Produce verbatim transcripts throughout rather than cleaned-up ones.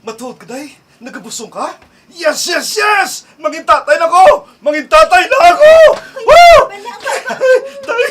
Matuod ka, day? Nagabusong ka? Yes, yes, yes! Mangin tatay na ko! Mangin tatay na ako! Woo! Wala ka ba? Day!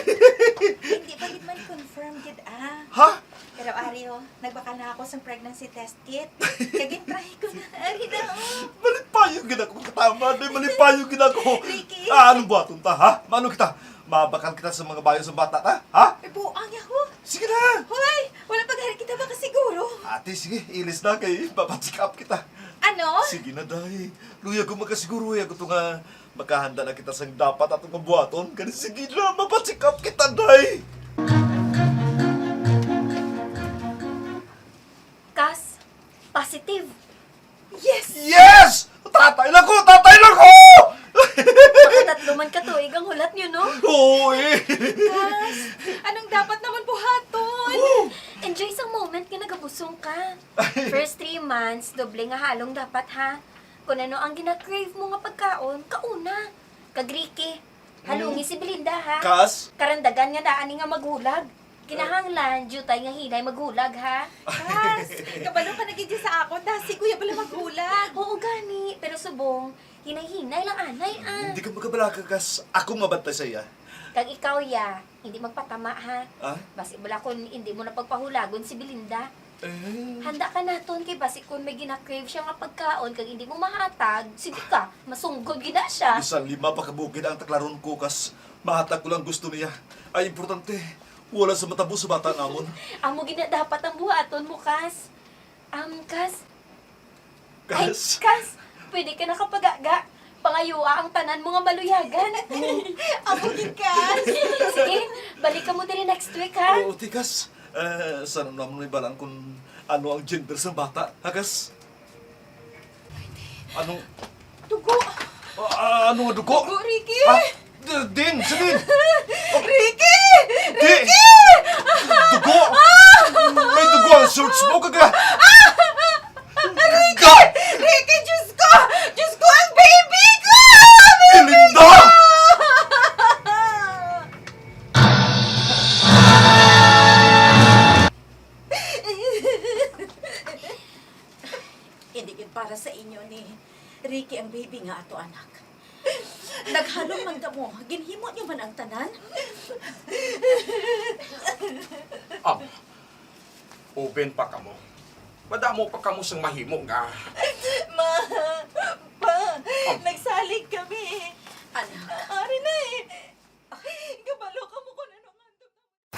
Hindi pa gid man confirm gid, ah. Ha? Pero ari, oh, nagbakal na ako sa pregnancy test kit. Kag gin-try ko na. Ari na, oh. Malipayo gid ako, katama, day. Malipayo gid ako. Ricky. Ah, anong buhaton ta, ha? Maano kita? Mabakal kita sa mga bayo sa bata ta, ha? Ay, buang ako. Sige na. Hoy, wala pa gani kita makasiguro. Ate, sige, ilis na kay papacheck up kita. Ano? Sige na, day. Luya ko, makasiguro ako to nga makahanda na kita sang dapat ato nga buhaton. Kani, sige na, mapacheck up kita, day. Kas, positive. Yes! Yes! Tatay na ko! Tatay na ko! Makatatlo man ka tuig ang hulat niyo, no? Oo, eh. Kas, anong dapat naman buhaton? Oh. Enjoy sa moment nga nagabusong ka. First three months, doble nga halong dapat, ha? Kung ano ang gina-crave mo nga pagkaon, kauna. Kag Ricky, halungi si Belinda, ha? Kas? Karandagan nga naa ni nga maghulag. Kinahanglan, diutay nga hinay maghulag, ha? Kas, kabalo ka na gid sa akon, dasi ko ya bala maghulag. Oo, gani. Pero subong, hinay-hinay lang anay, ah. Hindi ka magkabalaka, Kas. Ako mabantay sa iya. Kag ikaw, ya, hindi magpatama, ha? Ah? Basi bala kun hindi mo na pagpahulagon si Belinda. Eh. Handa ka naton kay basi kun may gina-crave siya nga pagkaon kag hindi mo mahatag, sige ka, masunggod gid na siya. Bisan lima pa ka bukid ang taklaron ko, Kas, mahatag ko lang gusto niya. Ay, importante, wala sa matabo sa bata namon. Amo gid na dapat ang buhaton mo, Kas. Am, Kas. Ay, Kas. Kas, pwede ka na kapagaga. Pangayua ang tanan mo nga maluyagan. Amo gid, Kas. Sige, balik ka mo diri next week, ha? Oo, ti, Kas. Eh, sa ano namon may balaan kung ano ang gender sa bata, ha, Kas? Ano? Dugo! Ah, ano nga dugo? Dugo, Ricky! Ah, d-, Din! Si Din! Oh. Ricky! Di! Ricky! Dugo! Ah! May dugo ang shorts mo, kaga! Ah! Ricky! Ricky, Diyos ko! Diyos ko, ang baby ko! Belinda! Hindi gid para sa inyo ni Ricky ang baby nga ato anak. Naghalong man kamo, ginhimo niyo man ang tanan. Am, open pa kamo. Madamo pa kamo sang mahimo nga. Ma, pa, Oh. Nagsalig kami. Anak. Ari na eh. Ay, kabalo kamo kung ano nga.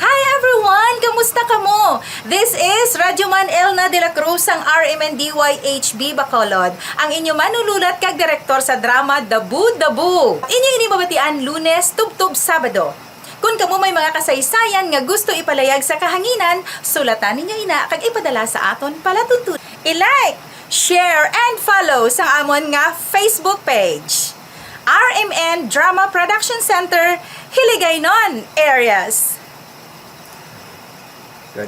Hi everyone! Kamusta kamo? This is Radyoman Elna de la Cruz sang R M N D Y H B Bacolod, ang inyo manululat kag direktor sa drama Dabu Dabu. Inyo ini mabatian Lunes tubtob Sabado. Kon kamo may mga kasaysayan nga gusto ipalayag sa kahanginan, sulatan ninyo ina kag ipadala sa aton palatuntunan. I-like, share, and follow sa amon nga Facebook page, R M N Drama Production Center, Hiligaynon, Arias.